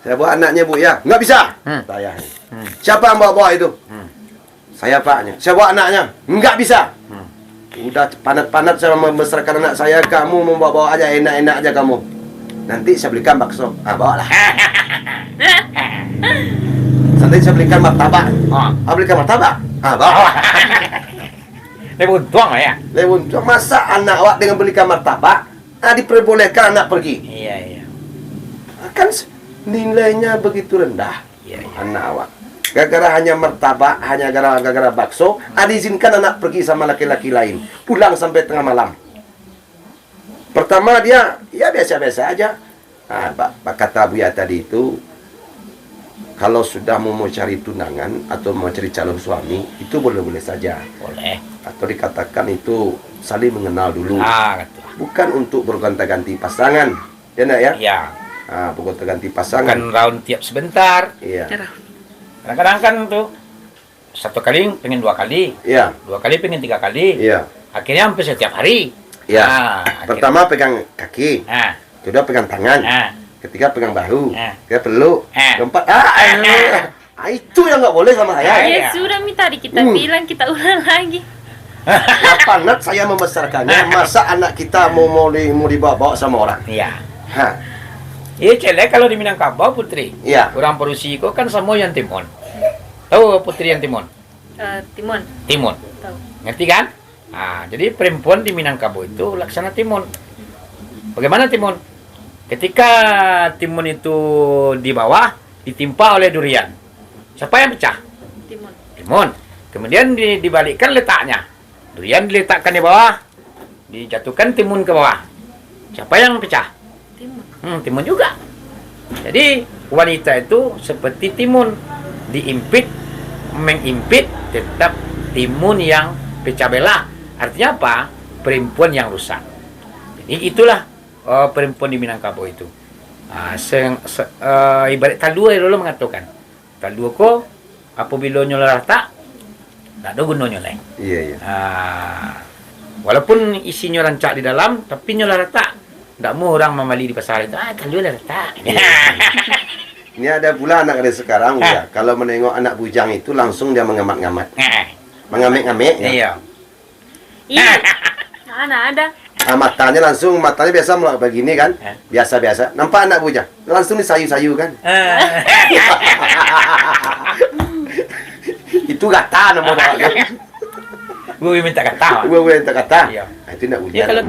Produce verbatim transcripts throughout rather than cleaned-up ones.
Saya bawa anaknya, Bu, ya? Nggak bisa. Hmm. Saya. Hmm. Siapa yang bawa-bawa itu? Hmm. Saya, Pak, nya. Saya bawa anaknya. Nggak bisa. Hmm. Udah panat-panat saya membesarkan anak saya, kamu membawa-bawa aja, enak-enak aja kamu. Nanti saya belikan bakso. Ah, bawalah. Nanti saya belikan martabak. Ah. Ah, belikan martabak. Ah, bawalah. Lebih untung lah ya. Lebih untung. Masa anak awak dengan belikan martabak, ah, diperbolehkan anak pergi? Iya, iya. Kan s-, nilainya begitu rendah. Iya, iya. Anak awak. Gara-gara hanya martabak, hanya gara-gara bakso, ah, diizinkan anak pergi sama laki-laki lain. Pulang sampai tengah malam. Pertama dia, ya biasa-biasa aja. Ah, ba-, ba-, kata Buya tadi itu, kalau sudah mau, mau cari tunangan atau mau cari calon suami, itu boleh-boleh saja. Boleh. Atau dikatakan itu saling mengenal dulu. Ah, betul. Bukan untuk bergonta-ganti pasangan. Ya, ndak, ya? Ya. Ah, bergonta-ganti pasangan. Bukan round tiap sebentar. Iya. Kadang-kadang kan tuh, satu kali pengen dua kali. Iya. Dua kali pengen tiga kali. Iya. Akhirnya hampir setiap hari. Iya. Ah, akhirnya. Pertama pegang kaki. Ah. Kedua pegang tangan. Ah. Ketiga pegang bahu. Ah. Ketiga peluk. Ah. Keempat, ah, ah, ah. Ah, itu yang nggak boleh sama saya. Ah, iya. Ya sudah, minta di kita bilang, kita ulang lagi. Apa nak saya membesarkannya, masa anak kita mau, mau di-, mau dibawa-bawa sama orang? Iya. Ha. Iya, cele kalau di Minangkabau, Putri. Iya. Urang padusi ko kan samo yang timun. Tahu Putri yang timun? Eh, timun. Timun. Tahu. Ngerti kan? Ah, jadi perempuan di Minangkabau itu laksana timun. Bagaimana timun? Ketika timun itu di bawah, ditimpa oleh durian. Siapa yang pecah? Timun. Timun. Kemudian di-, dibalikkan letaknya. Durian diletakkan di bawah, dijatuhkan timun ke bawah. Siapa yang pecah? Timun. Hmm, timun juga. Jadi, wanita itu seperti timun. Diimpit, mengimpit, tetap timun yang pecah belah. Artinya apa? Perempuan yang rusak. Jadi, itulah, eh, perempuan di Minangkabau itu. Ah, seng-, se-, eh, ibarat talua dulu mengatakan. Talua ko, apabilo nyo lah ratak, ndak ado gunonyo lai. Iya, iya. Ah, walaupun isinyo rancak di dalam, tapi nyo lah ratak. Ndak mau urang mambali di pasar itu, "Ah, talua lah ratak." Iya, iya. Ini ada pula anak dari sekarang, ah, ya. Kalau menengok anak bujang itu, langsung dia mengamat-ngamat. Ah. Mengamek-ngamek, ya. Iya. Ih, mana ada? Ah, matanya langsung, matanya biasa mulak begini kan? Eh. Biasa-biasa. Nampak anak bujang? Langsung disayu-sayu kan? Eh. Itu gata nama dia. Gue minta kata. Gue, gue minta kata. Iya. Ah, itu nak ujian. Ya, kalau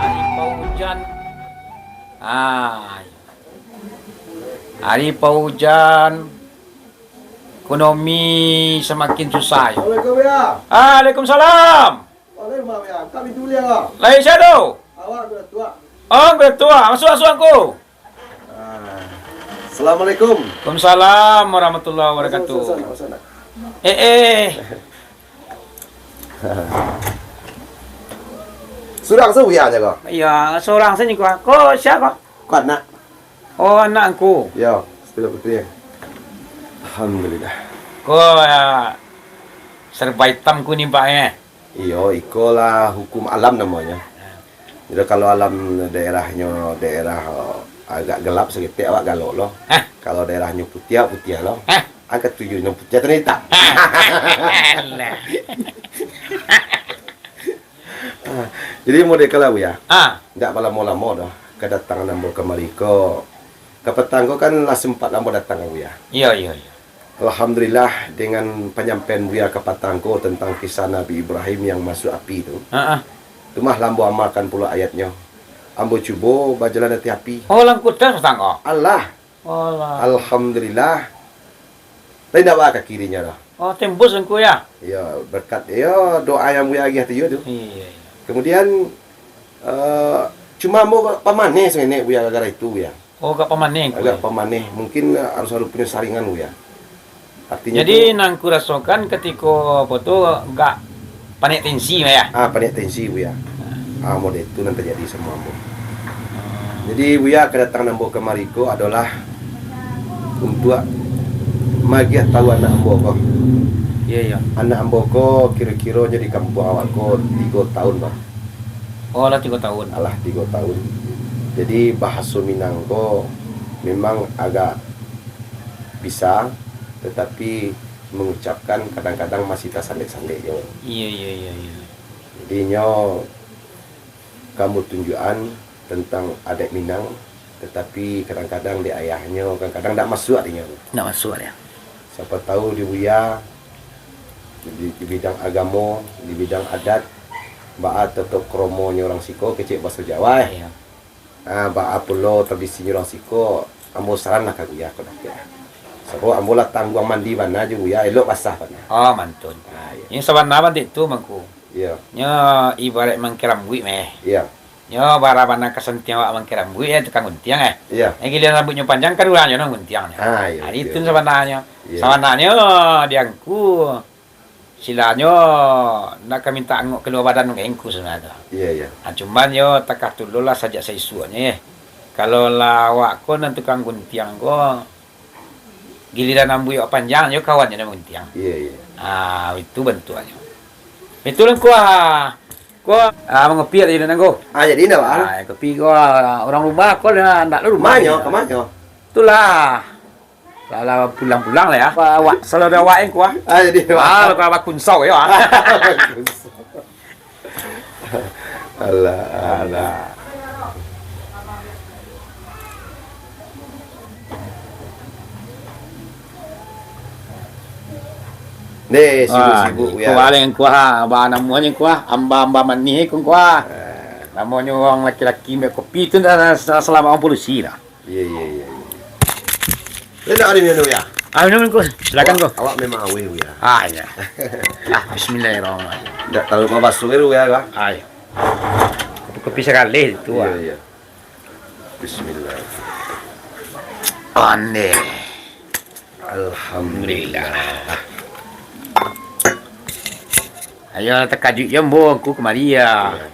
Ari paujan. Ah. Ari paujan, ekonomi samakin susah, yo. Assalamualaikum, ya. Waalaikumsalam. Waalaikumsalam, ya. Buka pintu dulu, ya, Bang. Lai sia tu? Awak, Angku Datuak. Oh, Angku Datuak. Masuak, masuak, Angku. Ah. Assalamualaikum. Waalaikumsalam warahmatullahi wabarakatuh. Masuak, masuak, masuak, masuak. Eh, eh. Surang se Buya nyo ko? Iyo, surang se nyo ko. Ko sia ko? Ko anak. Oh, anak angku. Iyo, Stella Putri. Alhamdulillah. Ko, ah, serba itam ko ni, Pak, eh? Iyo, iko lah hukum alam namonyo. Jadi kalau alam daerahnyo, daerah, oh, agak gelap saketek, awak galok lo. Hah? Kalau daerahnyo putiah, putiah lo. Hah? Angka tujuh enam putiah tu hitam. Alah. Ah, jadi model kalau, Buya. Ah. Ndak balamo-lamo doh kedatangan ambo kamari ko. Kapatang ko kan lah sempat ambo datang, Buya. Iyo, iyo, iyo. Alhamdulillah, dengan panyampaian Buya kapatang ko tentang kisah Nabi Ibrahim yang masuk api tu. Ha ah. Tu mah lah ambo amalkan pulo ayatnyo. Ambo cubo bajalan ateh api. Oh, langkutan patang ko? Alah. Alah. Alhamdulillah. Tapi indak baa kaki inyo doh. Oh, tembus Angku, yo? Iyo, berkat, iyo, doa yang Buya agiah tu, iyo tu. Iyo, iyo. Kemudian, eh, cuma ambo pamaneh saketek, Buya, gara-gara itu, Buya. Oh, agak pamaneh Angku, yo? Agak pamaneh. Mungkin, eh, harus ado punyo saringan, Buya. Artinyo tu. Jadi, nan Angku rasokan katiko apo tu, agak paniang tensi, yo? Ah, paniang tensi, Buya. Ah, model itu nan tajadi samo ambo. Jadi, Buya, kadatangan ambo kamari ko adolah untuak magiah tahu anak ambo ko. Iyo, iyo. Anak ambo ko kiro-kironyo di kampuang awak ko tigo tahun, Bang. Oh, lah tigo tahun. Alah tigo tahun. Jadi, bahaso Minang ko memang agak bisa, tetapi mengucapkan kadang-kadang masih tasandek-sandek jo. Iyo, iyo, iyo, iyo. Jadi, nyo ka ambo tunjuakan tentang adat Minang, tatapi kadang-kadang dek ayahnyo, kadang-kadang ndak masuak dek inyo. Ndak masuak, yo. Siapa tahu di Buya, di, di bidang agamo, di bidang adat, baa toto kromonyo urang siko, kecek baso Jawa, eh. Iyo. Ah, baa pulo tradisinyo urang siko, ambo saranlah ka Buya ko dapek. Sabab ambo lah tangguang mandi bana jo Buya, elok basah bana. Oh, mantun. Ah, iyo. Nan sabana bantuak tu, Angku. Iyo. Nyo ibaraik mangkia rambuik mah. Iyo. Nyo bara bana kasantiang awak mangkia rambuik, eh, tukang guntiang, eh. Iyo. Eh, giliran rambuiknyo panjang, kaduanyo nan guntiang nyo. Ah, iyo, ah, itu sabananyo. Iyo. Sabananyo, di Angku, silanyo nak ka minta angok kalua badan ka Angku sabananyo tu. Iyo, iyo. Ah, cuman yo takah tu lo lah sajak saisuaknyo, eh. Kalau lah awak ko nan tukang guntiang ko, giliran rambuik awak panjang, yo kawannyo nan guntiang. Iyo, iyo. Ah, itu bantuaknyo. Itu lah Angku ah. Ko, ah, mangopi tadi nan Angku. Ah, jadi indak, Bang? Ah, kopi ko, ah, urang rumah ko lah, ndak lo rumah. Ka manyo, ka manyo? Itulah. Lah, lah pulang-pulang lah, yo. Awak, selalu awak Angku ah. Ah, jadi, Bang. Ah, kalau bakunsau yo, ah. Alah, alah. Deh, sibuk-sibuk, Buya. Ko paling Angku ah, ba namonyo Angku ah, amba-amba manih ko Angku ah. Eh. Namonyo urang laki-laki ambiak kopi tu ndak, ndak, ndak salamaik urang polusi lah. Iyo, iyo, iyo, iyo. Ndak ado minum, Buya? Ah, minum, Angku. Silakan, Angku. Awak, awak memang aweh, Buya. Ah, iyo. Ah, bismillahirrahmanirrahim. Ndak talalu mabaso tu, Buya, kan? Ah, iyo. Kopi sagaleh tu, iyo, ah. Iyo. Bismillah. Pandai. Alhamdulillah. Alhamdulillah. Ayo, takajuik jo ambo Angku kamari yo. Iyo.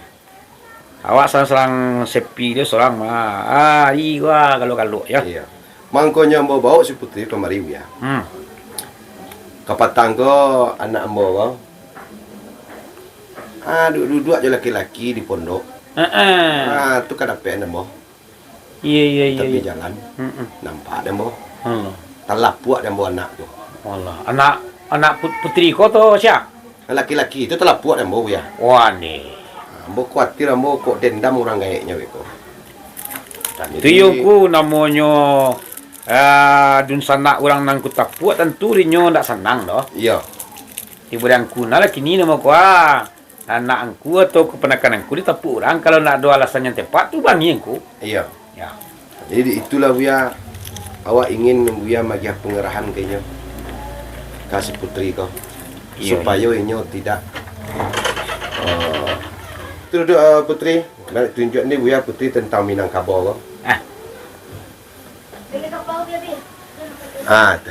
Awak surang-surang sepi tu surang mah. Ah, ari ko galo-galo yo. Iyo. Mangkonyo ambo baok si Putri kamari, Buya. Hmm. Kapatang ko anak ambo ko. Ah, du-, duduak jo laki-laki di pondok. Heeh. Ah, tu ka dapek ambo. Iyo, iyo, iyo, iyo. Tapi jalan. Mm-mm. Nampak dek ambo. Alah. Talapuak dek ambo anak tu. Alah. Anak, anak put-, putri ko atau sia? Laki-laki tu talapuak dek ambo, Buya. Wah, ni. Ah, ambo kuatir ambo kok dendam urang gaeknyo beko. Tu iyo Angku namonyo, ah, dunsanak urang nan kutapuak, tantu dinyo ndak sanang doh. Iyo. Tibo di Angku nah lah kini namo ko, ah. Anak Angku atau kapanakan Angku ditapuak urang, kalau ndak ado alasan nan tepat, tu bangih Angku. Iyo. Yo. Jadi, itulah, Buya, awak ingin Buya magiah pangarahan ka inyo, ka si Putri ko, iyo, supayo iyo. Inyo tidak, eh, tu duduak, eh, Putri. Nak tunjuak ni, Buya, Putri tentang Minangkabau ko. Ah. Ah, tu.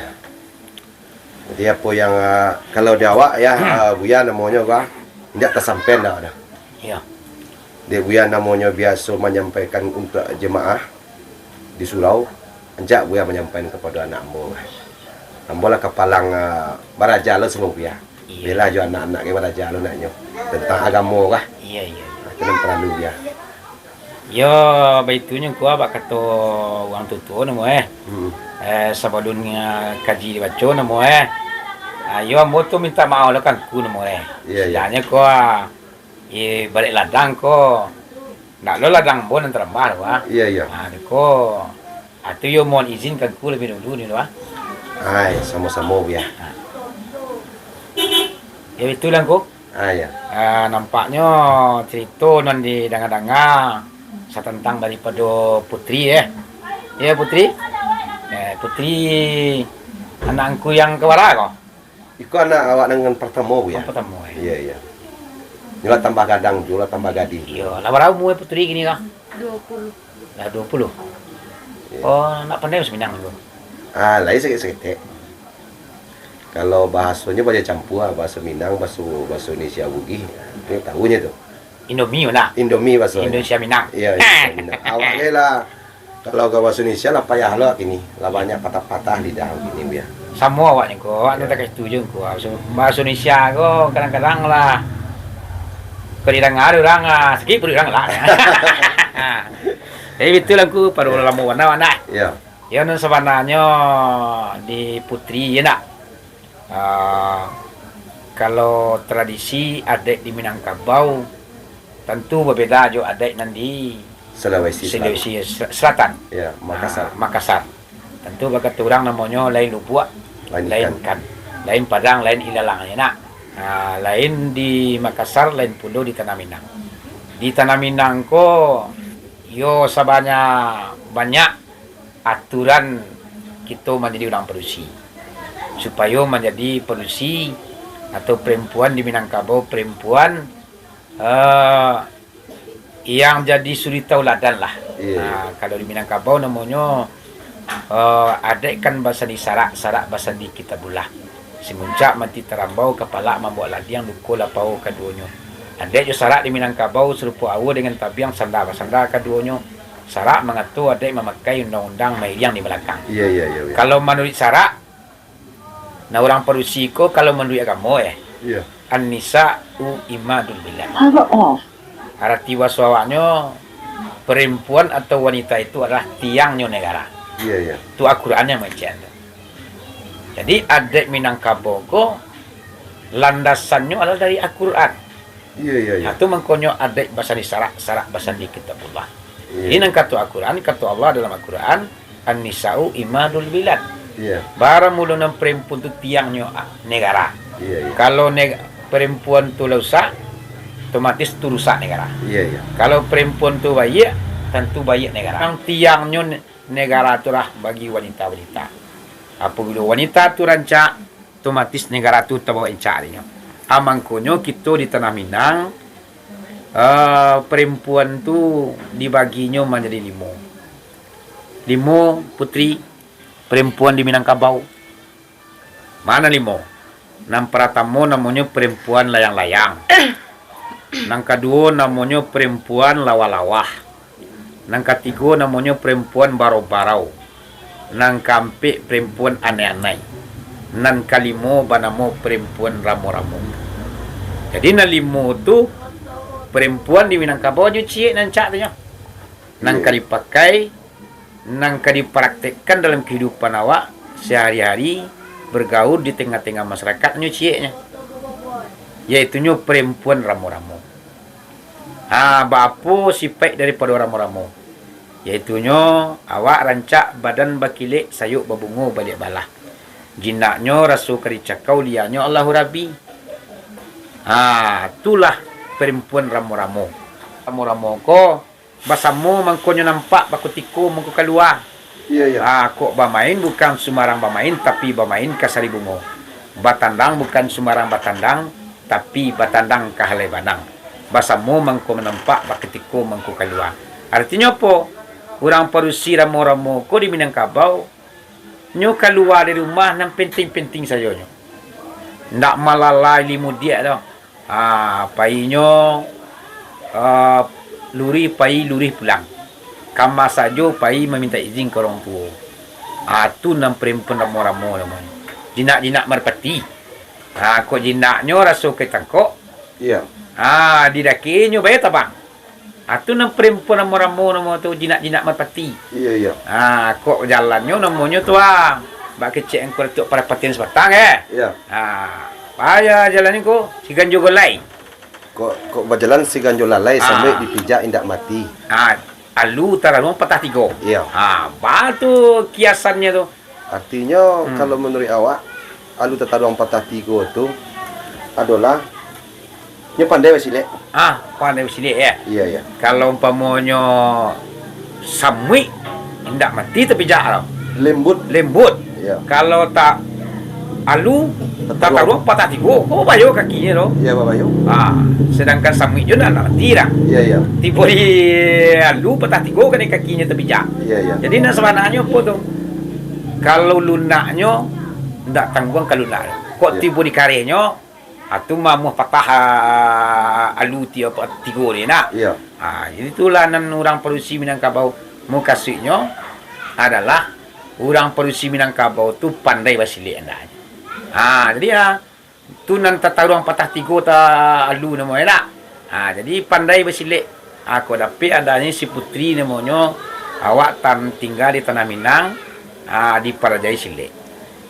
Jadi, apo yang, ah, kalau di awak, yo, ah, Buya namonyo ko, ah, indak tasampaian dah, dah. Iyo. Dek Buya namonyo biaso manyampaikan untuak jemaah di surau, rancak Buya manyampaian kapado anak ambo, ah. Ambo lah kapalang, ah, baraja lo samo Buya. Iyo. Bela jo anak-anak ka baraja lo naknyo. Tentang agamo ko. Iyo, iyo, iyo. Ah, itu nan paralu Buya. Yo, baitunyo Angku ah, bak kato urang tuo-tuo namo eh. Hmm. Eh, sabalun, ah, kaji dibaco namo eh. Ah, yo, ambo tu mintak maoh lah ka Angku namo eh. Iyo, iyo. Istilahnya ko, ah, eh, baliak ladang ko. Ndak lo ladang ambo nan tarambah tu ah. Iyo, iyo. Ah, tu ko. Ah, tu yo mohon izin ka Ngku labiah dulu ni, Bang. Ai, samo-samo, Buya. Ah. Yo, itulah, Ngku. Ah, ya. Ah, nampaknyo carito nan didanga-danga satantang daripado Putri, eh. Ya, Putri? Eh, Putri, anak Ngku yang kawara ko? Iko anak awak nan partamo, Buya. Yang partamo, eh. Iya, iya. Nyolah tambah gadang, nyolah tambah gadih. Iyo, lah bara umua Putri kini ko? Dua puluh. Lah dua puluh. Iya. Oh, ndak pandai bahaso Minang tu? Ah, lai saketek-saketek. Kalau bahasonyo banyak campur lah, bahaso Minang, bahaso, bahaso Indonesia Bugih. Nyo tahunyo tu. Indomie, nak? Indomie bahasonyo. Indonesia Minang. Iya, Indonesia Minang. Awak ni lah, kalau ka bahaso Indonesia lah payah lo kini. Lah banyak patah-patah lidah kini, Buya. Samo awaknyo ko, awak tu. Iya. Tak setuju ko. Bahaso, bahaso Indonesia ko kadang-kadang lah, kalau didanga urang, ah, sakik paruik urang lah. Jadi, betul lah, Ngku, pado. Iya. Lamo bana, bana. Iya. Yo, nan sabananyo di Putri, yo ndak? Ah, kalau tradisi adaik di Minangkabau, tantu babeda jo adaik nan di Sulawesi Selatan. Sulawesi Sel-, Selatan. Ya, Makassar. Ah, Makassar. Tantu bakato urang namonyo lain lubuak, lain ikan. Lain ikan. Lain padang, lain ilalang, yo ndak? Ah, lain di Makassar, lain pulo di Tanah Minang. Di Tanah Minang ko, yo sabanyak-banyak aturan kito manjadi urang padusi. Supayo manjadi padusi atau perempuan di Minangkabau, perempuan, eh, yang jadi suri tauladan lah. Iya, iya. Ah, kalau di Minangkabau namonyo, eh, adaik kan basandi sarak, sarak basandi Kitabullah. Simuncak mati tarambau, kapalak mambuak ladiang, luko lapau kaduonyo. Adaik jo sarak di Minangkabau sarupo aua dengan tabiang, sanda basanda kaduonyo. Sarak mangato adaik mamakai undang-undang mairiang di balakang. Iya, iya, iya, iya. Kalau manuruik sarak, nah, urang padusi ko kalau manuruik agamo, eh, iya. An-nisa'u imadul bilad. Power off. Arati bahaso awaknyo, perempuan atau wanita itu adalah tiangnyo negara. Iya, iya. Tu Al-Quran yang mangecek tu. Jadi, adaik Minangkabau ko landasannyo adalah dari Al-Quran. Iya, iya, iya. Nah, tu mangkonyo adaik basandi sarak, sarak basandi Kitabullah. Iya. Jadi, nan kato Al-Quran, kato Allah dalam Al-Quran, "An-nisa'u imadul bilad." Iya. Bara mulo nan perempuan tu tiangnyo, ah, negara. Iya, iya. Kalau neg-, perempuan tu lah rusak, otomatis tu rusak negara. Iya, iya. Kalau perempuan tu baiak, tantu baiak negara. Nan tiangnyo ne-, negara tu lah bagi wanita-wanita. Apabilo wanita tu rancak, otomatis negara tu tabao rancak dinyo. Ah, mangkonyo kito di Tanah Minang, eh, perempuan tu dibaginyo manjadi limo. Limo, Putri, perempuan di Minangkabau. Mano limo? Nan paratamo namonyo perempuan layang-layang. Nan kaduo namonyo perempuan lawah-lawah. Nan katigo namonyo perempuan barau-barau. Nan kaampek perempuan anai-anai. Nan kalimo banamo perempuan ramo-ramo. Jadi, nan limo tu, perempuan di Minangkabau nyo ciek nan rancak tu nyo. Nan ka dipakai, nan ka dipraktekkan dalam kahidupan awak sahari-hari, bergaul di tengah-tengah masyarakat nyo cieknyo, yaitunyo perempuan ramo-ramo. Ha, baapo sipaik daripado ramo-ramo? Yaitunyo, awak rancak badan bakilek, sayok babungo baliak balah. Jinaknyo raso ka dicakau, lianyo Allahu Rabbi. Ha, itulah perempuan ramo-ramo. Ramo-ramo ko basamo mangkonyo nampak, bakutiko mangko kalua. Iya, iya. Ah, kok bamain bukan sumbarang bamain, tapi bamain ka sari bungo. Batandang bukan sumbarang batandang, tapi batandang ka halai banang. Basamo mangko nampak, bakutiko mangko kalua. Artinyo apo? Urang padusi ramo-ramo ko di Minangkabau, nyo kalua dari rumah nan penting-penting sajonyo. Ndak malalai limo diak doh. Ha, painyo, eh, luruih pai, luruih pulang. Kama sajo pai mamintak izin ka urang tuo. Ha, tu nan perempuan ramo-ramo namonyo. Jinak-jinak marpati. Ha, kok jinaknyo raso ka ditangkok. Iya. Ha, didakenyo bae tabang. Ha, tu nan perempuan ramo-ramo namo tu, jinak-jinak marpati. Iya, iya. Ha, kok jalannyo namonyo tu, ah, bak kecek angku Datuak Parapatian Sabatang, eh? Iya. Ha, payah jalan ko, siganjo golai. Kok, kok bajalan siganjo lalai, ah, sampai dipijak indak mati. Ha, alu tataruang patah tigo. Iyo. Ha, baa tu kiasannyo tu? Artinyo, hmm, kalau manuruik awak, alu tataruang patah tigo tu adolah nyo pandai basilek. Ah, pandai basilek, yo? Iyo, iyo. Kalau umpamonyo samuik, indak mati tapijak tu. Lembut. Lembut. Iyo. Kalau tak alu, tataruang, tataruang patah tigo, oh, babayo kakinyo tu. Iyo, babayo. Ah, sadangkan samuik jo ndak, ndak mati doh. Iyo, iyo. Tibo di alu patah tigo kanai kakinyo tapijak. Iyo, iyo. Jadi, nan sabananyo apo tu? Kalau lunaknyo, ndak tangguang ka lunak. Kok, iyo, tibo di karehnyo, ah, tu mamuah patah, ah, alu ti-, apa, tigo ni nah. Iyo. Ah, jadi itulah nan urang padusi Minangkabau. Mukasuiknyo adalah urang padusi Minangkabau tu pandai basilek andaknyo. Ah, jadi, ah, tu nan tataruang patah tigo ta alu namonyo lah. Ha, jadi pandai basilek. Ha, kok dapek adanyo si Putri namonyo, awak tan-, tingga di Tanah Minang, ha, diparajai silek.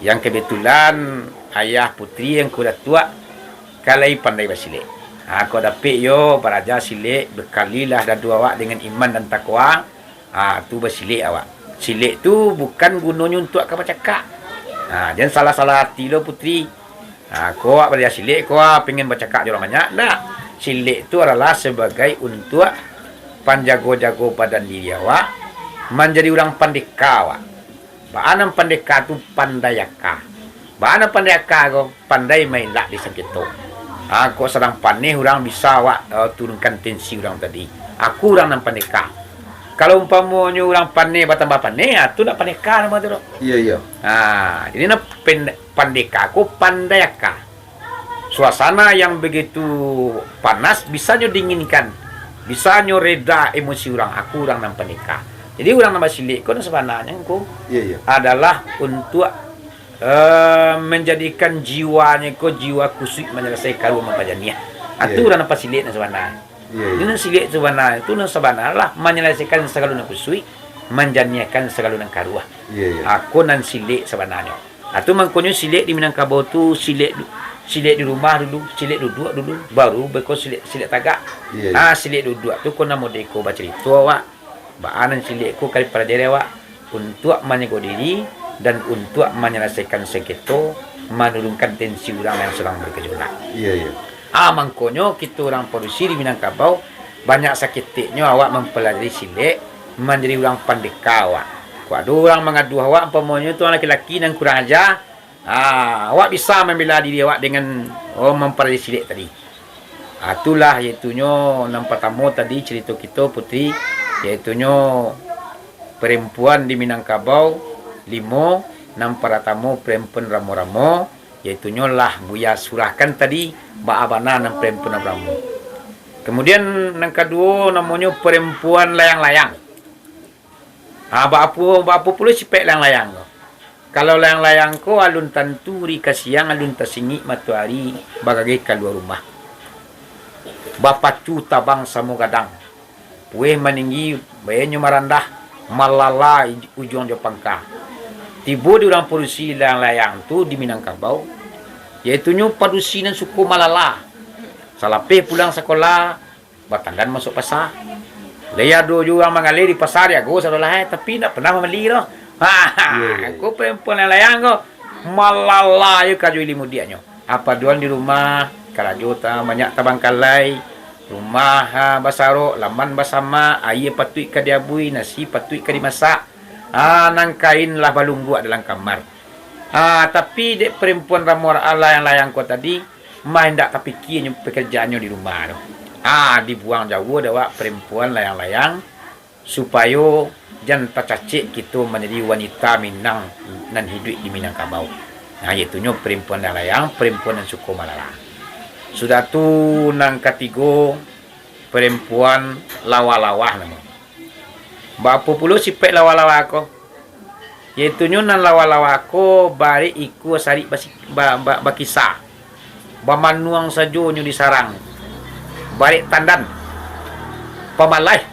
Yang kebetulan ayah Putri Angku Datuak ka lai pandai basilek. Ha, kok dapek iyo baraja silek, bakalilah dado awak dengan iman dan takwa. Ha, tu basilek awak. Silek tu bukan gunonyo untuak ka bacakak. Ha, jan salah-salah arti lo, Putri. Ha, ko awak baraja silek ko, ah, pengen bacakak jo urang banyak, ndak. Silek tu adalah sabagai untuak panjago-jago badan diri awak, manjadi urang pandeka awak. Baa nan pandeka tu? Pandai aka. Baa nan pandai aka ko? Pandai maelak di sangketo. Ha, kok sadang paneh urang, bisa awak, eh, turunkan tensi urang tadi. Aku urang nan pandeka. Kalau umpamonyo urang paneh batambah paneh, ha, tu ndak pandeka namo tu doh. Iyo, iyo. Ha, jadi nan pen-, pandeka ko pandai aka. Suasana yang begitu panas bisa nyo dinginkan, bisa nyo reda emosi urang, aku urang nan pandeka. Jadi urang nan basilek ko nan sabananyo ko, iyo, iyo, adalah untuak, eh, manjadikan jiwanyo ko jiwa kusuik manyalasaikan karuah mampajaniah. Ah, tu, iyo, urang nan basilek nan sabananyo. Iyo, iyo. Jadi nan silek sabananyo tu nan sabananyo lah manyalasaikan sagalo nan kusuik, manjaniahkan sagalo nan karuah. Iyo, iyo. Ah, ko nan silek sabananyo. Ah, tu mangkonyo silek di Minangkabau tu, silek du-, silek di rumah dulu, silek duduak dulu, baru beko silek, silek tagak. Iyo, iyo. Ah, silek duduak tu ko nan modeko bacarito awak, baa nan silek ko ka dipalajari awak, untuak manjago diri, dan untuak manyalasaikan sengketo, manurunkan tensi urang yang sadang bagajolak. Iyo, iyo. Ah, mangkonyo kito urang padusi di Minangkabau, banyak saketeknyo awak mampalajari silek, manjadi urang pandeka awak. Kok ado urang mangaduah awak, umpamonyo tu urang laki-laki nan kurang aja, ah, awak bisa mambela diri awak dengan, oh, mampalajari silek tadi. Ah, itulah, yaitunyo nan partamo tadi carito kito, Putri, yaitunyo parempuan di Minangkabau, limo, nan partamo parempuan ramo-ramo, yaitunyo lah Buya surahkan tadi, baa bana nan parempuan ramo-ramo. Kemudian, nan kaduo, namonyo parempuan layang-layang. Ha, baapo, baapo pulo sipek layang-layang ko? Kalau layang-layang ko, alun tantu ri ka siang, alun tasingik matoari bagageh kalua rumah. Bapacu tabang samo gadang. Pueh maninggi, baenyo marandah, malala ujuang jo pangka. Tibo di urang padusi layang-layang tu di Minangkabau, yaitunyo padusi nan suko malala. Salapeh pulang sakolah, batanggan masuak pasa. Lai ado juo urang manggaleh di pasa, diago sadolah, eh, tapi indak pernah mambali doh. Ha, iyo, iyo, iyo. Ko parempuan layang-layang ko, malala jo karajo ilia mudiaknyo. Apo doan di rumah, karajo ta-, banyak tabangkalai, rumah, ha, basarok, laman basamak, aia patuik ka diabui, nasi patuik ka dimasak. Ha, nan kain lah balungguak dalam kamar. Ha, tapi dek parempuan ramo layang-layang ko tadi, mah indak tapikianyo pakarajaannyo di rumah tu. Ha, dibuang jauah dek awak parempuan layang-layang, supayo jan tacacek kito manjadi wanita Minang nan hiduik di Minangkabau. Nah, yaitunyo parempuan layang-layang, parempuan nan suko malala. Sudah tu, nan katigo, parempuan lawa-lawa namonyo. Baapo pulo sipek lawa-lawa ko? Yaitunyo nan lawa-lawa ko barek ikua sarik basi-, ba-, ba-, bakisa. Bamanuang sajo nyo disarang. Barek tandan. Pamalaih.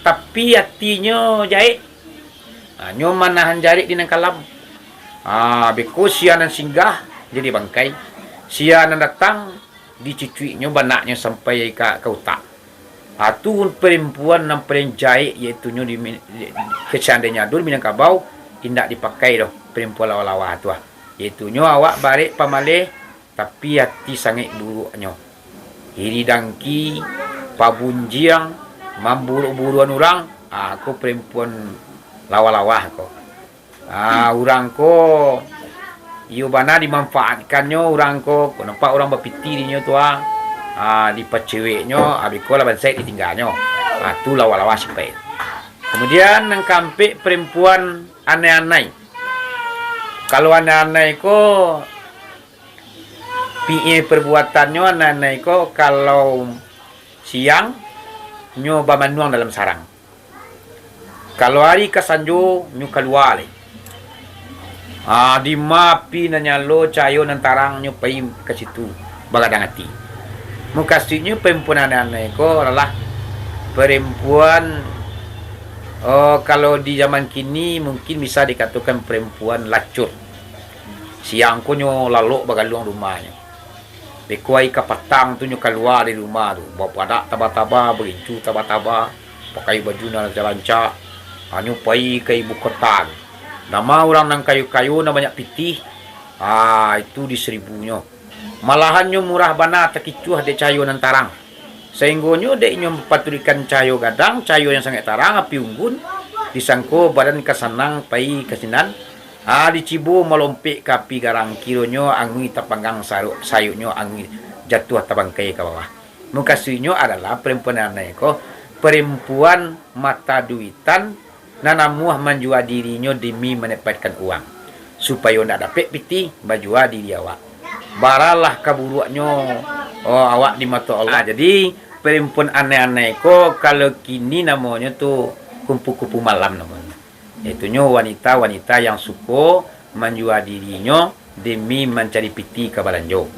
Tapi atinyo jahek. Ha, nyo manahan jarek di nan kalam. Ha, beko sia nan singgah jadi bangkai. Sia nan datang dicucuiknyo banaknyo sampai ka, ka utak. Ah, tu perempuan nan paling jahek, yaitunyo di Mi-, di, seandainya ado di Minangkabau, indak dipakai doh perempuan lawa-lawa tu ah. Yaitunyo awak barek pamaleh, tapi ati sangaik buruaknyo. Iri dangki, pabunjiang, mamburuak-buruakan urang, ah, ko perempuan lawa-lawa ko. Ah, urang ko, iyo bana dimanfaatkannyo urang ko, ko nampak urang bapitih dinyo tu ah. Ah, dipaceweknyo, abih ko lah bansaik ditingganyo. Ah, tu lawa-lawa sipaik. Kemudian nan kaampek, perempuan anai-anai. Kalau anai-anai ko, piye perbuatannyo anai-anai ko, kalau siang, nyo bamanuang dalam sarang. Kalau ari ka sanjo, nyo kalua lai. Ah, di ma api nan nyalo, cahayo nan tarang, nyo pai ka situ, bagadang ati. Mukasuiknyo perempuan anai-anai ko adalah perempuan, oh, kalau di zaman kini mungkin bisa dikatokan perempuan lacur. Siang ko nyo lalok bagaluang rumahnyo. Beko ari kapatang tu nyo kalua dari rumah tu, bapadak taba-taba, barincu taba-taba, pakai baju nan rancak-rancak, ah, nyo pai ka ibu kota tu. Nama urang nan kayo-kayo, nan banyak pitih, ah, itu di saribunyo. Malahan nyo murah bana takicuah dek cahayo nan tarang. Sainggonyo dek inyo mampaturuikkan cahayo gadang, cahayo yang sangaik tarang, api unggun, disangko badan ka sanang pai ka sinan, ah, dicibo malompek ka api garang, kironyo angui tapanggang saruk, sayuknyo angui jatuah tabangkai ka bawah. Mukasuiknyo adalah perempuan anai ko, perempuan mata duitan, nan namuah manjua dirinyo demi mandapatkan uang, supayo ndak dapek pitih bajua diri awak. Baralah kaburuaknyo, oh, awak di mato Allah. Ah, jadi, perempuan anai-anai ko, kalau kini namonyo tu kumpu-kumpu malam namonyo. Yaitunyo wanita-wanita yang suko manjua dirinyo demi mancari pitih ka balanjo.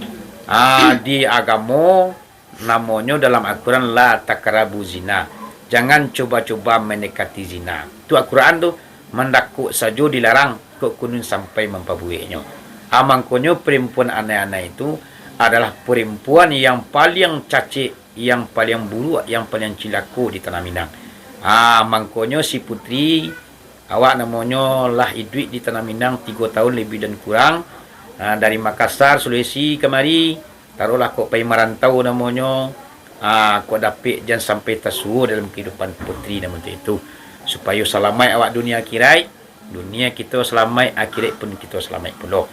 Ah, di agamo, namonyo dalam Al-Quran, "La taqrabu zina." Jangan coba-coba mendekati zina. Tu Al-Quran tu mandakuk sajo dilarang, kok kunun sampai mampabueknyo. Ah, mangkonyo perempuan anai-anai tu adalah perempuan yang paliang cacek, yang paliang buruak, yang paliang cilako di Tanah Minang. Ah, mangkonyo si Putri, awak namonyo lah iduik di Tanah Minang tigo tahun lebih dan kurang, ah, dari Makassar, Sulawesi kamari, taruhlah kok pai marantau namonyo, ah, kok dapek jan sampai tasuo dalam kehidupan Putri namo tu itu, supayo salamaik awak dunia akhirat, dunia kito salamaik, akhirat pun kito salamaik pulo.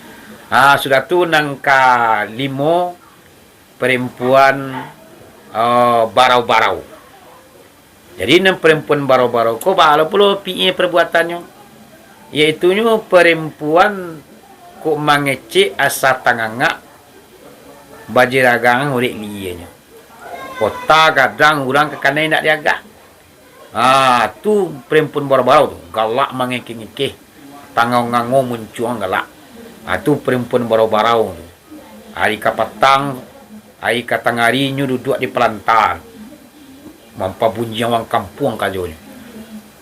Ah, sudah tu nan kalimo, perempuan, ah, barau-barau. Jadi, nan perempuan barau-barau ko, baa lo pulo piye perbuatannyo, yaitunyo perempuan kok mangecek asa tangangak, bajiragang urek lienyo. Kota gadang urang ka kanai indak diagak. Ah, tu perempuan barau-barau tu, galak mangekeh-ngekeh, tangango-ngango muncuang galak. Ah, tu perempuan barau-barau tu. Ari kapatang, ari katangah ari nyo duduak di palanta, mampabunjiang urang kampuang kajonyo.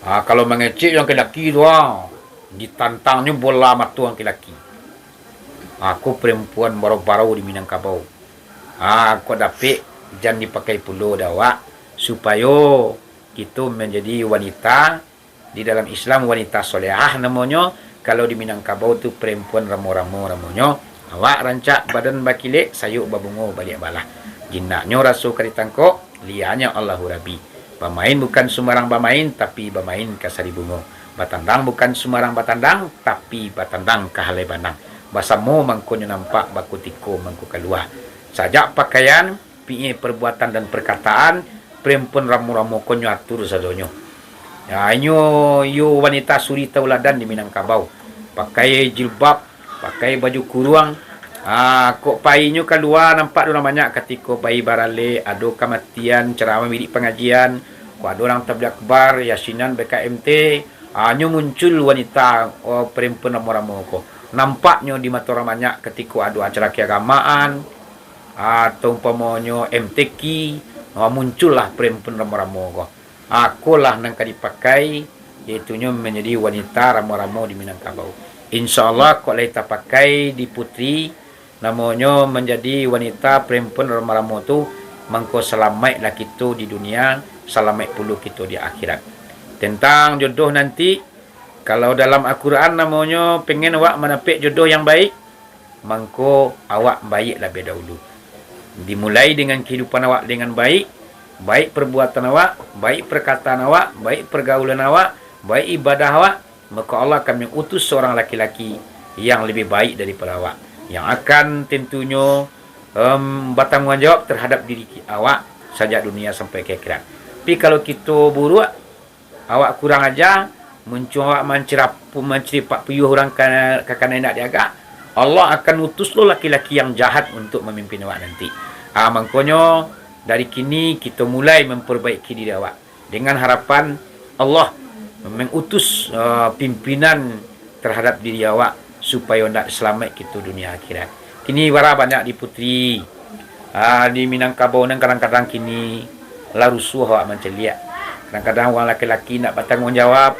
Ah, kalau mangecek urang laki-laki tu, ah, ditantangnyo bola mato urang laki-laki. Ah, ko perempuan barau-barau di Minangkabau. Ah, kok dapek, jan dipakai pulo dek awak, supayo kito manjadi wanita di dalam Islam, wanita solehah namonyo. Kalau di Minangkabau tu, perempuan ramo-ramo namonyo. Awak rancak badan bakilek, sayuk babungo baliak balah. Jinaknyo raso ka ditangkok, lianyo Allahu Rabbi. Bamain bukan sumbarang bamain, tapi bamain ka sari bungo. Batandang bukan sumbarang batandang, tapi batandang ka halai banang. Basamo mangkonyo nampak, bakutiko mangko kalua. Sajak pakaian, piye perbuatan dan perkataan, perempuan ramo-ramo ko nyo atur sadonyo. Ya, inyo iyo wanita suri tauladan di Minangkabau. Pakai jilbab, pakai baju kuruang. Ah, kok painyo kalua nampak urang banyak katiko pai baralek, ado kamatian, ceramah bidik pangajian, kok ado urang tabligh akbar, yasinan, B K M T, ah, nyo muncul wanita, oh, perempuan ramo-ramo ko. Nampaknyo di mato urang banyak katiko ado acara keagamaan, atau umpamonyo M T Q, ah, muncullah perempuan ramo-ramo ko. Ah, ko lah nan ka dipakai, yaitunyo manjadi wanita ramo-ramo di Minangkabau. Insya Allah, kok lai tapakai di Putri, namonyo manjadi wanita perempuan ramo-ramo tu, mangko salamaiklah kito di dunia, salamaik pulo kito di akhirat. Tentang jodoh nanti, kalau dalam Al-Quran namonyo pengen awak mandapek jodoh yang baik, mangko awak baiak labiah dahulu. Dimulai dengan kehidupan awak dengan baik, baik perbuatan awak, baik perkataan awak, baik pergaulan awak, baik ibadah awak, maka Allah akan mengutus seorang laki-laki yang lebih baik daripada awak, yang akan tentunyo, em, batangguang jawab terhadap diri ki-, awak sajak dunia sampai ke akhirat. Tapi kalau kito buruak, awak kurang aja, muncuang awak mancerapu-, manceripak puyuh urang ka, ka kanai indak diagak, Allah akan utus lo laki-laki yang jahat untuk mamimpin awak nanti. Ah, mangkonyo, dari kini kito mulai memperbaiki diri awak. Dengan harapan Allah mengutus, eh, pimpinan terhadap diri awak, supayo ndak salamaik kito dunia akhirat. Kini bara banyak di Putri, ah, di Minangkabau nan kadang-kadang kini lah rusuah awak mancaliak. Kadang-kadang urang laki-laki ndak batangguang jawab.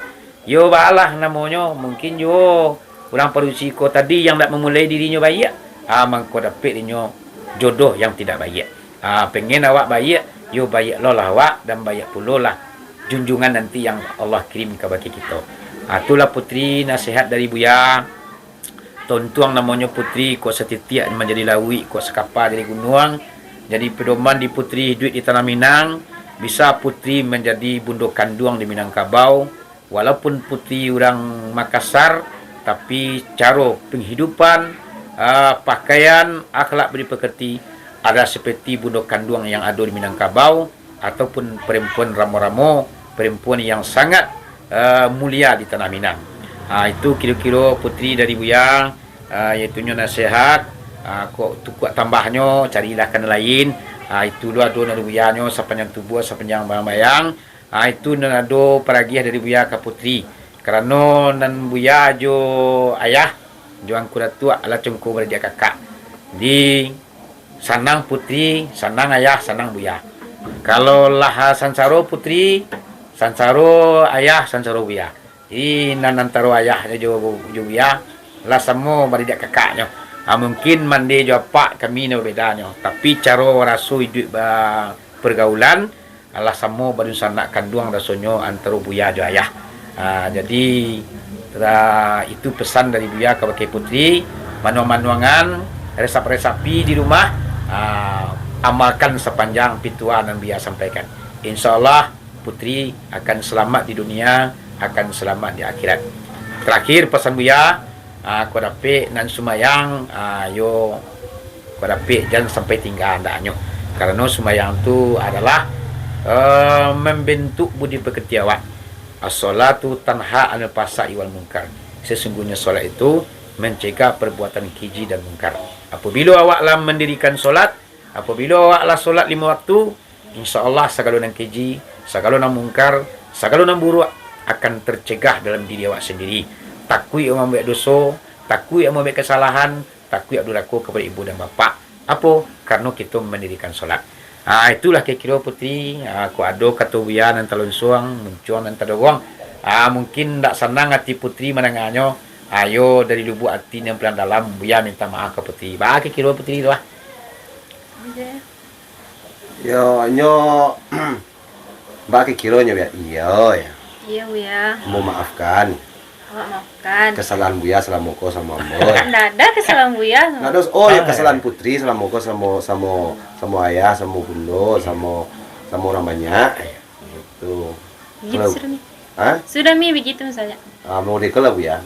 Yo, baalah namonyo, mungkin juo urang padusi ko tadi yang ndak mamulai dirinyo baiak, ah, mangko dapek dinyo jodoh yang tidak baiak. Ah, pengen awak baiak, yo baiak lo lah awak, dan baiak pulo lah junjungan nanti yang Allah kirim kabake kito. Ah, itulah Putri, nasihat dari Buya. Tontuang namonyo Putri, kok satitiak manjadi lauik, kok sakapa jadi gunuang. Jadi pedoman di Putri iduik di tanah Minang, bisa Putri manjadi bundo kanduang di Minangkabau. Walaupun Putri urang Makassar, tapi caro penghidupan, ah, pakaian, akhlak budi pekerti adalah seperti bundo kanduang yang ado di Minangkabau, ataupun perempuan ramo-ramo, perempuan yang sangat, ah, mulia di tanah Minang. Ah, itu kiro-kiro Putri dari Buya, ah, yaitunyo nasihat. Ah, kok tukuak tambahnyo, carilah ka nan lain. Ah, itu lo ado nan Buyanyo sapanjang tubuah, sapanjang bayang-bayang. Ah, itu nan ado paragiah dari Buya ka Putri. Karano nan Buya jo Ayah, jo Angku Datuak, alah congko baradiak kakak. Jadi, sanang Putri, sanang Ayah, sanang Buya. Kalau lah, ah, sansaro Putri, sansaro Ayah, sansaro Buya. Jadi, nan antaro Ayah jo, jo Buya, lah samo baradiak kakaknyo. Ah, mungkin mande jo apak kami nan babedanyo. Tapi, caro raso iduik ba-, pergaulan, alah samo badunsanak kanduang rasonyo antaro Buya jo Ayah. Ah, jadi, ah, itu pesan dari Buya kabake Putri, manuang-manuangan, resapi-resapi di rumah, ah, amalkan sapanjang pituah nan Buya sampaikan. Insya Allah, Putri akan salamat di dunia, akan salamat di akhirat. Tarakhir, pasan Buya, Ah, kok dapek nan sumbayang, ah, yo, kok dapek jan sampai tingga andaknyo. Karano sumbayang tu adalah, eh, mambentuk budi pekerti awak. "As-sholatu tanha anil fahsya'i wal munkar." Sesungguhnya solat itu mencegah perbuatan keji dan mungkar. Apabila awak lah mandirikan solat, Apabila awak lah solat limo waktu, insya Allah sagalo nan keji, sagalo nan mungkar, sagalo nan buruak akan tercegah dalam diri awak sandiri. Takuik awak mambuek doso, takuik awak mambuek kasalahan, takuik awak durako kapado ibu dan bapak. Apo? Karano kito mandirikan solat. Ha, itulah kiro-kiro Putri, ha, kok ado kato Buya nan talonsuang, muncuang nan tadorong, ha, mungkin ndak sanang ati Putri mandanganyo, ha, yo dari lubuak ati nan paling dalam, Buya minta maaf ka Putri. Baa kiro-kiro Putri tu lah. Oke. Yo, nyo, baa kironyo, Buya? Iyo, ya. Iyo, Buya. Ambo maafkan. Awak maafkan. Kesalahan Buya salamo ko samo ambo. Ndak ada kesalahan Buya. Ndak ada, oh, ya, kesalahan Putri salamo ko samo, samo, samo ayah, samo bundo, samo, samo urang banyak. Gitu. Begitu. Kalau sudah, Mi. Ha? Sudah, Mi, begitu saja. Ah, mangko lah, Buya.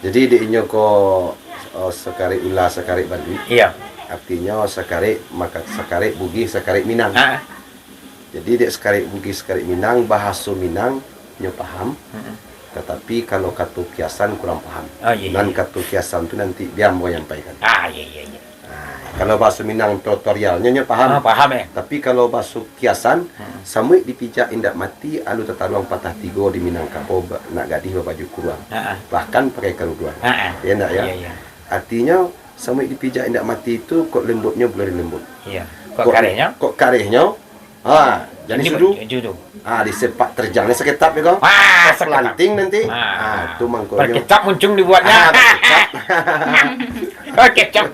Jadi, dek inyo ko, oh, sakarek ula, sakarek baluik. Iya. Artinyo, sakarek maka, sakarek Bugih, sakarek Minang. Ha. Jadi, dek sakarek Bugih, sakarek Minang, bahaso Minang nyo paham. Mm-mm. Tatapi, kalau kato kiasan, kurang paham. Oh, iya, iya, iya. Nan kato kiasan tu nanti bia ambo nyampaikan. Ah, iya, iya, iya. Ah, kalau bahaso Minang tutorialnyo, nyo paham. Ah, paham, eh. Tapi kalau bahaso kiasan, hmm, samuik dipijak indak mati, alu tataruang patah tigo di Minangkabau ba-, nak gadih babaju kuruang. Ha, ha. Bahkan pakai karuduan. Ha, ha. Ya ndak, ya? Iya, iya. Artinyo, samuik dipijak indak mati tu, kok lembutnyo buliah dilembut. Iya. Kok, kok karehnyo? Kok karehnyo, Ha, jadi sudu. Jadi, sudu. Ha, disepak terjangnyo saketap, ya, ko? Wah, saketap. Pelanting nanti. Ha. Ha, tu mangkonyo. Perkecap muncuang dibuatnyo. Ha, perkecap. Perkecap.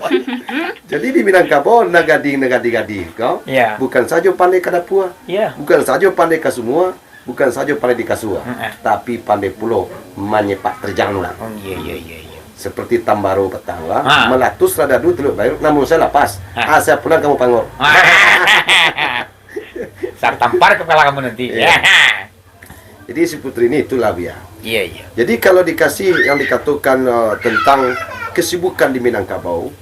Jadi di Minangkabau, nan gadih, nan gadih-gadih ko, Iya. bukan sajo pandai ka dapua, Iya. bukan sajo pandai ka sumua, bukan sajo pandai di kasua, Mm-mm. tapi pandai pulo manyepak terjang urang. Oh, iya, iya, iya, iya. Seperti tambaro patang, Ha. meletus radadu Teluk Bairok, namun saya lapas. Ha. Ah, saya pulang kamu pangor. Tertampar kepala kamu nanti. Iya. Jadi si Putri ni itulah, Buya. Iya, iya. Jadi kalau dikasih yang dikatakan, eh, tentang kesibukan di Minangkabau,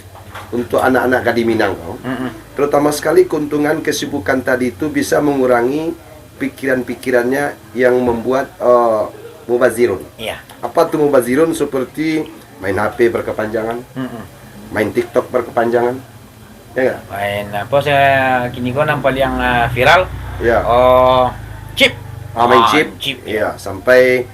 untuk anak-anak gadih Minang ko, Mm-mm. terutama sekali keuntungan kesibukan tadi itu bisa mengurangi pikiran-pikirannya yang membuat, eh, mubazirun. Iya. Apa tu mubazirun? Seperti main H P berkepanjangan, Mm-mm. main TikTok berkepanjangan, ya nggak? Main apa, saya kini ko nan paling, ah, viral? Ya. Oh, chip. Ah, main Ah, chip. chip, ya. Ya, sampai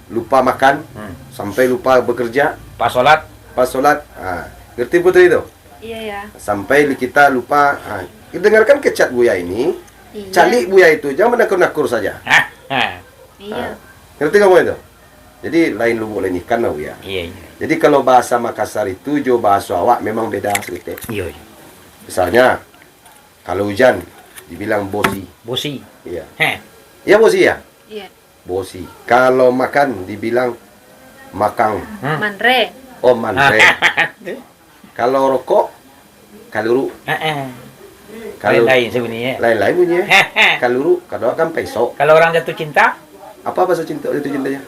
lupa makan, Hmm. sampai lupa bekerja. Pas sholat. Pas sholat. Ah, ngerti Putri tu? Iya, ya. Sampai kita lupa. Ah, dengarkan kecap Buya ini. Iya. Calik Buya itu, jangan menakur-nakur saja. Hah? Hah. Iya. Ah, ngerti kamu itu? Jadi, lain lubuak, lain ikan lah, Buya. Iya, iya. Jadi, kalau bahasa Makassar itu jo bahasa awak memang beda sedikit. Iya, iya. Misalnya, kalau hujan, dibilang bosi. Bosi. Iya. Heh. Iya, bosi ya? Iya. Bosi. Kalau makan, dibilang makang. Hmm. Manre. Oh, manre. Kalau rokok, kaluru. Heeh. Kalau lain-lain sebenarnya. Lain-lain bunyi, eh. Kaluru, kadang kan peso. Kalau orang jatuh cinta? Apa bahasa cinta, jatuh cintanya?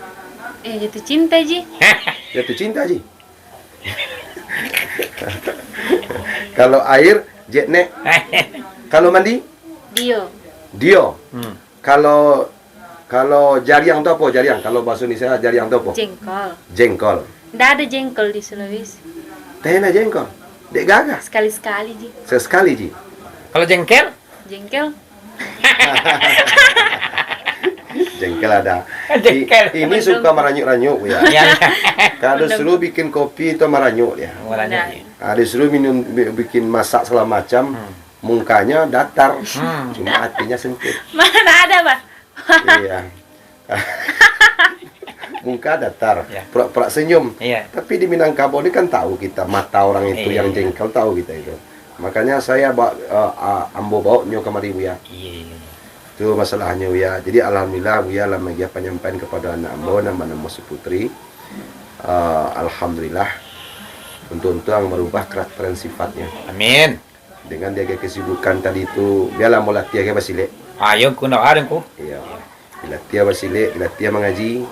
Eh, jatuh cinta, Ji. Jatuh cinta, Ji. Kalau air, jetnek. Kalau mandi? Dio. Dio. Hmm. Kalau, kalau jariang tu apa jariang? Kalau bahasa Indonesia jariang tu apa? Jengkol. Jengkol. Ndak ada jengkol di Sulawesi. Tena jengkol. Dek gagah. Sekali-sekali, Ji. Sekali, Ji. Kalau jengkel? Jengkel. Jengkel ada. Jengkel. I-, ini suka maranyuk-ranyuk, ya. Ya, ya. Kalau disuruh bikin kopi tu maranyuk dia. Maranyuk, Ndak. ya. Ah, disuruh minum, bi-, bikin masak segala macam, Hmm. mukanya datar. Hmm. Cuma hatinya sempit. Mana ada, Pak? Iya. Muka datar, Ya. pura-pura senyum. Iya. Tapi di Minangkabau ni kan tahu kita, mata orang itu Iya. yang jengkel tahu kita itu. Makanya saya ba-, eh, ah, ambo bawa nyo kamari, Buya. Iya, iya. Tu masalahnyo, Buya. Jadi, alhamdulillah, Buya lah magiah panyampaian kepada anak ambo, nan banamo si Putri. Eh, alhamdulillah. Untuang-untuang marubah karakter dan sifatnya. Amin. Dengan diagai kesibukan tadi tu, bialah ambo latiah gai basilek. Ah, yo, ku nak ada, ku. Iya. Dilatiah basilek, dilatiah mangaji,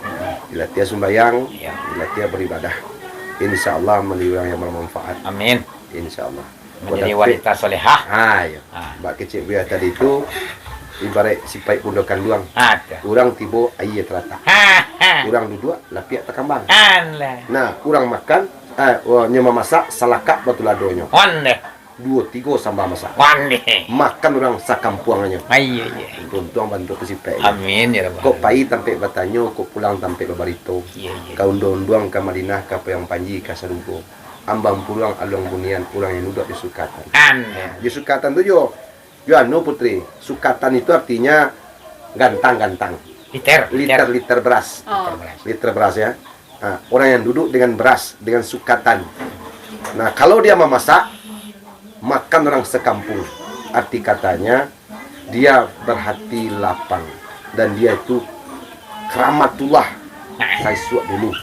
dilatiah sumbayang, Iya. dilatiah baribadah. Insya Allah, manjadi urang yang bermanfaat. Amin. Insya Allah. Manjadi Kau wanita solehah. Ha, ya. Ha. Bak kecek Buya tadi tu, ibarat sipaik bundo kanduang. Ha, tu. Urang tibo, aia talatak. Ha, ha. Urang duduak, lapiak takambang. Alah. Nah, urang makan, eh, nyo mamasak, salakak batu ladonyo. Ondeh. Duo tigo sambah masak. Ondeh. Makan urang sakampuangnyo. Ai, ai, ai. Untuang bantuak kesipaik. Amin, ya Rabbal Kok alamin. pai tampek batanyo, kok pulang tampek babarito. Iya, iya. Ka unduang-unduang, ka Madinah, ka Payuang Panji, ka sarugo. Ambang puruang aluang bunian, urang yang duduak di sukatan. An. Di sukatan tu jo, jo anu, Putri, sukatan itu artinya gantang-gantang. Liter, liter. Liter, liter beras. Oh. Liter beras. Liter beras, ya. Ha, orang yang duduk dengan beras, dengan sukatan. Nah, kalau dia memasak, makan orang sekampung. Arti katanya, dia berhati lapang. Dan dia itu keramatullah saisuak dulu.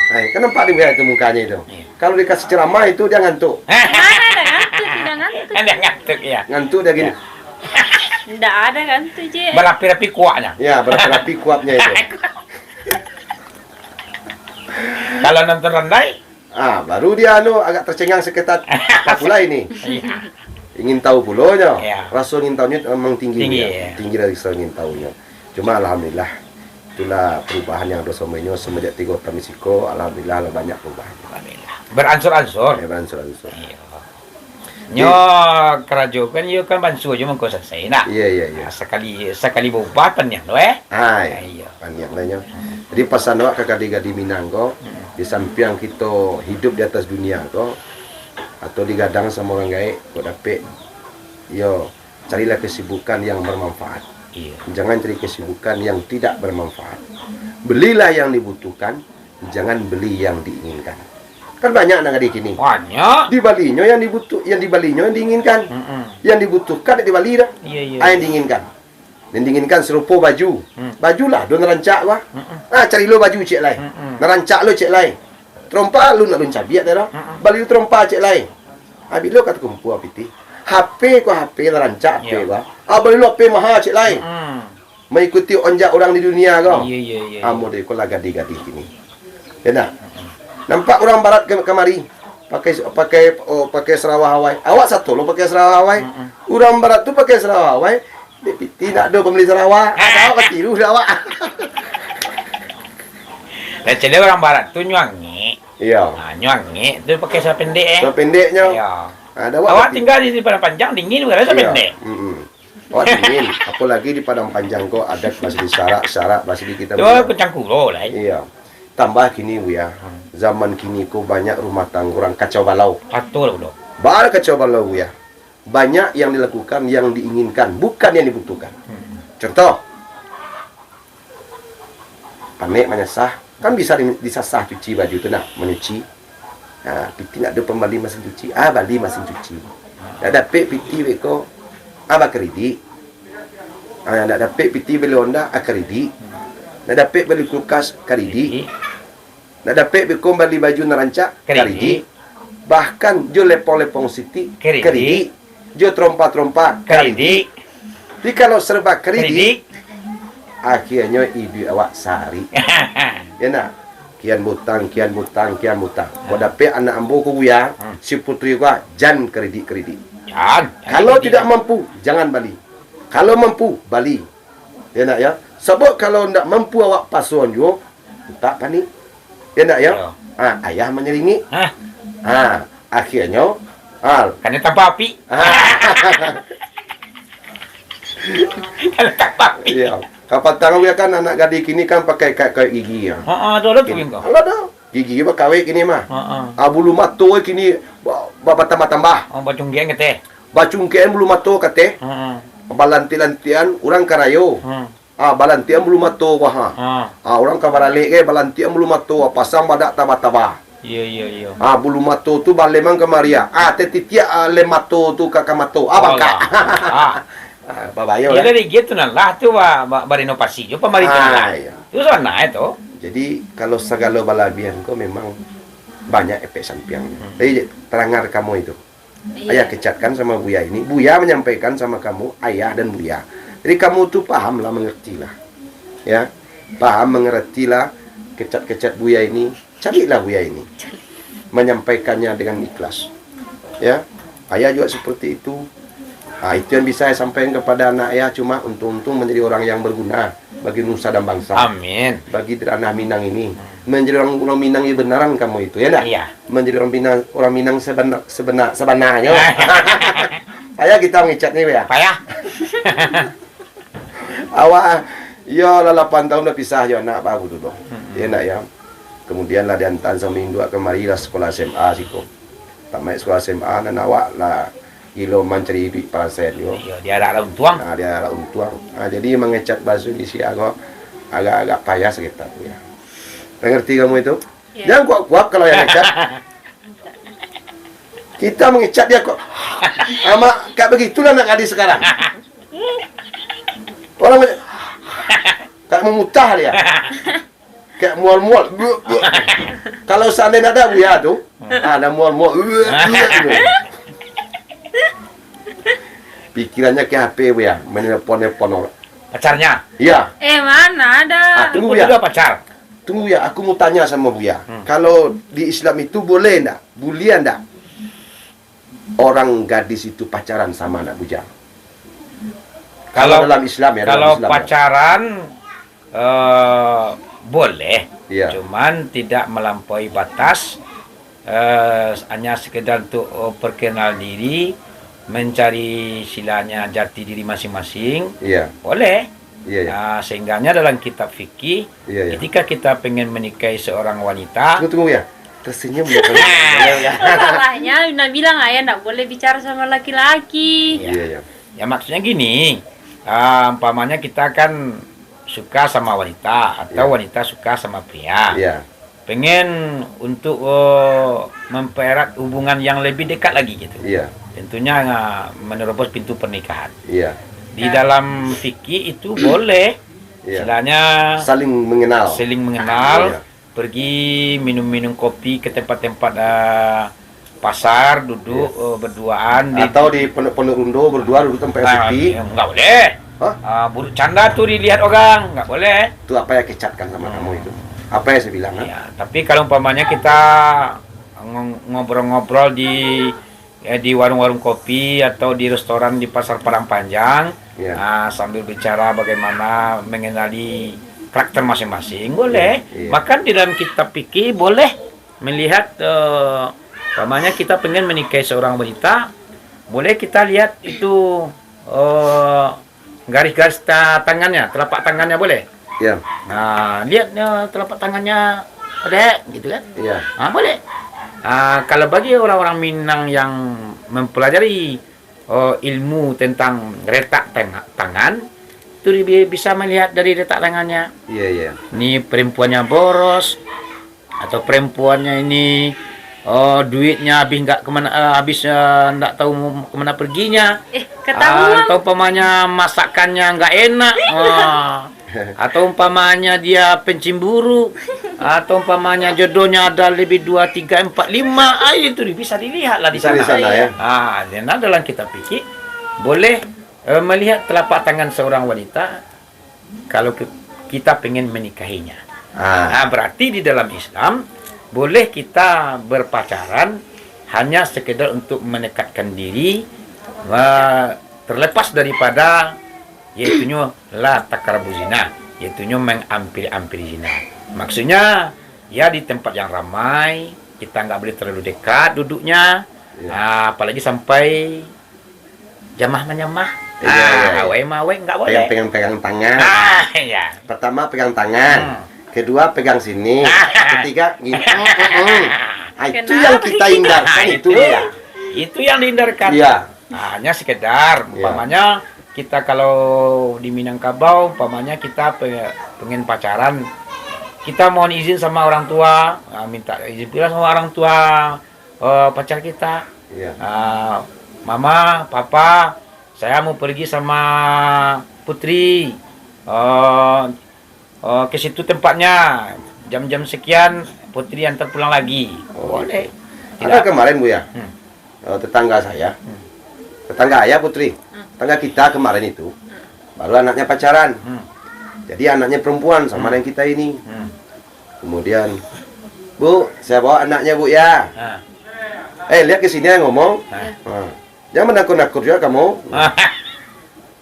Nah, kan nampak di itu mukanya itu. Iya. Kalau dikasih ceramah itu dia ngantuk. Mana ada ngantuk, tidak ngantuk. Ada ngantuk, ya. Ngantuk dia gini. Ya. Ndak ada ngantuk, Cik. Berapi-rapi kuaknya. Ya, berapi-rapi kuaknya itu. Kalau nonton randai? Ah, baru dia anu agak tercengang seketat. Apa pula ini? Iya. Ingin tahu pulonyo. Iya. Rasa ingin tahunya memang tinggi Tinggi, dia. iya. Tinggi dari rasa ingin tahunya. Cuma alhamdulillah, itulah perubahan yang ado selama ini semenjak tigo tahun di siko, alhamdulillah lah banyak perubahan. Alhamdulillah. Beransur-ansur. Ya, beransur-ansur. Iya. Nyo karajo kan, iyo kan banso ajo mangko salasai, nah. Iya, iya, iya. Ah, sakali, sakali baubah paniang tu, eh. Ah, iya. Ah, iya. Paniang lah nyo. Jadi pasan awak ka gadih-gadih Minang ko, Hmm. di sampiang kito hidup di atas dunia ko, atau digadang samo urang gaek, kok dapek, yo, carilah kesibukan yang bermanfaat. Iya. Jangan cari kesibukan yang tidak bermanfaat. Belilah yang dibutuhkan, jangan beli yang diinginkan. Kan banyak anak gadih kini. Banyak. Dibalinyo yang dibutuh, yang dibalinyo yang diinginkan. Mm-mm. Yang dibutuhkan dak dibali dah. Iya, iya, ah, yang iya. Diinginkan. Yang diinginkan sarupo baju. Hmm. Baju lah, ado nan rancak bah. Mm-mm. Ah, cari lo baju ciek lai. Mm-mm. Nan rancak lo ciek lai. Tarompa lu nak lun cabiak dah. Mm-mm. Bali lo tarompa ciek lai. Ah, bilo ka takumpua pitih. H P ko H P nan rancak H P bah. Ah, bali lo H P maha ciek lai. Mm-mm. Mengikuti onjak urang di dunia ko. Iya, iya, iya, iya. Ambo dek ko lah gadih-gadih kini. Ya ndak? Nampak urang barat ka-, kamari, pakai, pakai, oh, pakai sarawa Hawaii. Awak sato lo pakai sarawa Hawaii. Mm-mm. Urang barat tu pakai sarawa Hawaii. Dek pitih ndak ado pambali sarawa. Ado awak batiru dek awak. Lah, caliak urang barat tu nyuangik. Iya. Ha, nyuangik tu pakai sarawa pendek, eh. Sarawa pendeknyo. Iya. Ha, dak awak awak batiru. Tinggal di, di Padang Panjang, dingin, bukan sarawa pendek. Iya. Mm-mm. Awak dingin, apolagi di Padang Panjang ko adat masih disarak-sarak, masih di kita. Tu punya. Kucang kuro lah, eh. Iya. Tambah kini, Buya, hmm, zaman kini ko banyak rumah tangga urang kacau balau. Atur lah, Bro. Bara kacau balau, Buya. Banyak yang dilakukan, yang diinginkan, bukan yang dibutuhkan. Hmm. Contoh, panek manyasah, kan bisa di-, disasah cuci baju tu nak, manyuci. Ha, pitih ndak ado pambali masin cuci. Ah, bali masin cuci. Ndak dapek pitih beko, ah, bakaridik. Ha, ndak dapek pitih bali onda, ah, karidik. Ndak dapek bali kulkas, karidik. Karidik. Ndak dapek beko bali baju nan rancak, karidik. Karidik. Bahkan jo lepong-lepong sitik, karidik. Karidik. Jo tarompa-tarompa, karidik. Karidik. Tapi kalau serba karidik, karidik, akhianyo iduik awak sarik. Ya ndak? Kian butang, kian butang, kian butang. Kok dapek anak ambo ko, Buya, hmm, si Putri ko, ah, jan karidik-karidik. Jan, jan karidik. Kalau tidak mampu, jangan bali. Kalau mampu, bali. Ya ndak, ya? Sabab kalau ndak mampu awak pasoan juo, tak panik. Ya ndak, ya? Yo. Ah, ayah manyeringik. Hah? Ah, akhianyo, ah. Kanai tampah api. Ah. Kanai tampah api. Iya. Kapatang Buya kan anak gadih kini kan pakai kaik-kaik gigi, ya. Ha, ha, tu ado tu, Bingko. Alah dah. Gigi bakawek kini mah. Ha, ha. Ah, bulu mato kini ba-, ba-, batambah-tambah. Oh, bacungkek kateh. Bacungkek bulu mato kateh. Ha, ha. Balantik-lantikan urang ka rayo. Ha. Ah, balantikan bulu mato ko, ha. Ha. Ah, urang ka baralek, eh, balantikan bulu mato, pasang badak taba-taba. Iyo, iyo, iyo. Ah, bulu mato tu balem ang kamari, ah. Ah, tatitiak, ah, lem mato tu ka, ka mato. Ah, bangkak. Alah. Ah. Ah, babayo, eh. Iyo, dari gitu nan lah tu ba-, ba-, barenovasi jo pamarintahan lah. Ah, iyo. Tu sabananyo tu. Jadi, kalau sagalo balabihan ko memang banyak efek sampiangnyo. Hmm. Jadi, tarangar kamo itu. Iya. Ayah kecatkan sama Buya ini. Buya menyampaikan sama kamu, Ayah dan Buya. Jadi, kamu tu pahamlah, mengertilah. Ya, paham, mengertilah kecat-kecat Buya ini. Carilah Buya ini. Cari. Menyampaikannya dengan ikhlas. Ya, Ayah juga seperti itu. Ah, itu yang bisa saya sampaikan kepada anak Ayah, cuma untung-untung menjadi orang yang berguna bagi nusa dan bangsa. Amin. Bagi ranah Minang ini. Menjadi orang, orang Minang yang benaran kamu itu, ya ndak? Iya. Menjadi orang Minang, orang Minang sebenar, sebenar, sebenarnyo. Payah kita mangecek ni, ya? Payah. Awak, yo lah lapan tahun dah pisah jo anak baru tu, doh. Mm-mm. Ya ndak, ya? Kemudian lah diantaan sama induak kamari lah sekolah S M A siko. Tamaik sekolah S M A, nan awak lah gilo mancari iduik parasaian juo. Iyo, diarak lah untuang. Ah, diarak lah untuang. Ah, jadi mangecek baso di sia ko agak-agak payah sakitar tu, ya. Ngerti kamu itu? Iya. Jangan kuak-kuak kalau yang ngecek. Kita mangecek dia kok. Amak, kak begitulah anak gadis sekarang. Orang ngecek, kak memutah dia. Kak mual-mual. Kalau seandainya ada Buya tu, ah, ada mual-mual. Pikirannya ke H P Buya, menelpon-nelpon orang. Pacarnya? Iya. Eh, mana ada? Ah, tunggu, Buya. Itu dah pacar. Tunggu, ya, aku mau tanya sama Buya. Hmm. Kalau di Islam itu boleh ndak? Buliah ndak orang gadis itu pacaran sama anak bujang? Kalau, kalau dalam Islam, ya, dalam Islam, ya. Kalau pacaran, eh, boleh. Iya. Cuman tidak melampaui batas, eh, hanya sekedar untuk, eh, perkenal diri, mencari istilahnya jati diri masing-masing. Iya. Boleh. Iya, iya. Ah, sehingganya dalam kitab fikih, iya, iya, ketika kita pengen menikahi seorang wanita. Tunggu, tunggu, ya. Tersenyum dia. Masalahnya, Yuna bilang, "Ayah ndak boleh bicara sama laki-laki." Iya. Iya, iya. Ya, maksudnya gini, ah, umpamanya kita kan suka sama wanita atau, iya, wanita suka sama pria. Iya. pengen untuk, eh, mempererat hubungan yang lebih dekat lagi gitu. Iya. Tentunya, eh, menerobos pintu pernikahan. Iya. Di dalam fikih itu boleh, iya, istilahnya saling mengenal. Saling mengenal, iya, pergi minum-minum kopi ke tempat-tempat, eh, pasar, duduk, iya, eh, berduaan di, atau di pondok-pondok rundo berdua duduk tempat yang, ah, sepi. Ya, nggak boleh. Hah? Ah, buruk canda tu dilihat orang, nggak boleh. Itu apa yang kecatkan sama kamu itu? Apa yang saya bilang, kan? Ya, tapi kalau umpamanya kita ngo-, ngobrol-ngobrol di, ya, di warung-warung kopi atau di restoran di Pasar Padang Panjang, ya, ah, sambil bicara bagaimana mengenali karakter masing-masing, boleh. Iya, iya. Bahkan di dalam kitab fikih boleh melihat, eh, umpamanya kita pengen menikahi seorang wanita, boleh kita lihat itu, eh, garis-garis ta-, tangannya, telapak tangannya boleh? Ya. Nah, lihat, eh, telapak tangannya, dek, gitu kan? Iya. Ah, boleh. Ah, kalau bagi orang-orang Minang yang mempelajari, oh, ilmu tentang retak tang-, tangan, itu dia bisa melihat dari retak tangannya. Iya, iya. Ni perempuannya boros, atau perempuannya ini, oh, duitnya habis nggak kemana, eh, habis, eh, nggak tahu kemana perginya. Eh, ketahuan. Ah, atau umpamanya masakannya nggak enak. Ah. Atau umpamanya dia pencimburu, atau umpamanya jodohnya ada lebih dua, tiga, empat, lima, ah, itu bisa dilihat lah di sana. Bisa di sana, ya. Ah, dan dalam kitab fikih boleh, eh, melihat telapak tangan seorang wanita kalau ke-, kita pengen menikahinya. Ah. Ah, berarti di dalam Islam boleh kita berpacaran hanya sekedar untuk mendekatkan diri, eh, terlepas daripada yaitunyo la takarabuz zina, yaitunyo mengampiri-ampiri zina. Maksudnya, ya di tempat yang ramai, kita nggak boleh terlalu dekat duduknya, iya, ah, apalagi sampai jamah manyamah. Iya, ah, iya, iya. Awai mawai nggak boleh. Pegang-pegang tangan. Ah, iya. Pertama pegang tangan, hmm, kedua pegang sini, ketiga gini. Mm, mm, mm. Ah, itu yang kita hindarkan. Nah, itu, itu ya. Itu yang dihindarkan. Iya. Nah, hanya sekedar, iya, umpamanya kita kalau di Minangkabau, umpamanya kita pe-, pengen pacaran, kita mohon izin sama orang tua, nah, minta izin pula sama orang tua, eh, pacar kita. Iya. Ah, "Mama, Papa, saya mau pergi sama Putri." Eh, Oh, ke situ tempatnya. Jam-jam sekian, Putri antar pulang lagi. Oh. Boleh. Ada kemarin, Bu, ya? Hmm. Eh, tetangga saya. Hmm. Tetangga ayah, Putri. Hmm. Tetangga kita kemarin itu. Hmm. Baru anaknya pacaran. Hmm. Jadi, anaknya perempuan sama, hmm, dengan kita ini. Hmm. Kemudian, "Bu, saya bawa anaknya, Bu, ya." Ha. Eh, lihat ke sini, ya, ngomong. Ha. Ha. Jangan menakut-nakut juga kamu.